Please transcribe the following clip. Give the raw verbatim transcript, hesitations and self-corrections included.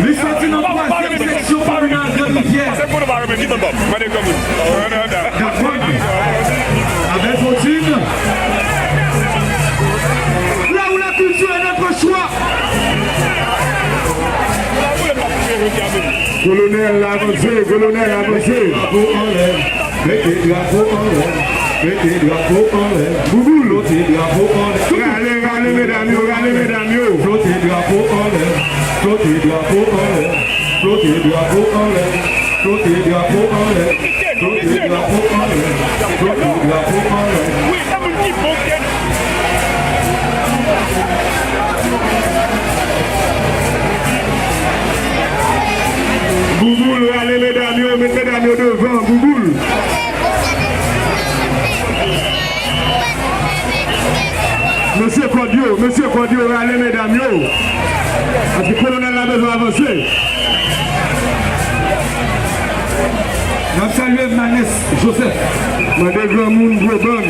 Li soti nan twazyèm seksyon kominal Gran Rivyè. Dapòt. Abèl Fòtin. Là où la culture est notre choix. Kolonèl, avanse, kolonèl, avanse. Drapo anlè. Mete drapo anlè, mete drapo anlè. Bouboul. Flote drapo anlè. Rale, rale medam yo, rale medam yo. Flote drapo anlè, flote drapo anlè, flote drapo anlè, flote drapo anlè, flote drapo anlè, flote drapo anlè. Bouboul, rale medam yo, met medam yo devan, Bouboul. Mesye kòd yo, mesye kòd yo, rale medam yo. Paske kolonèl la bezwen avanse. N ap salye Manès Joseph. Mande granmoun gwo bann.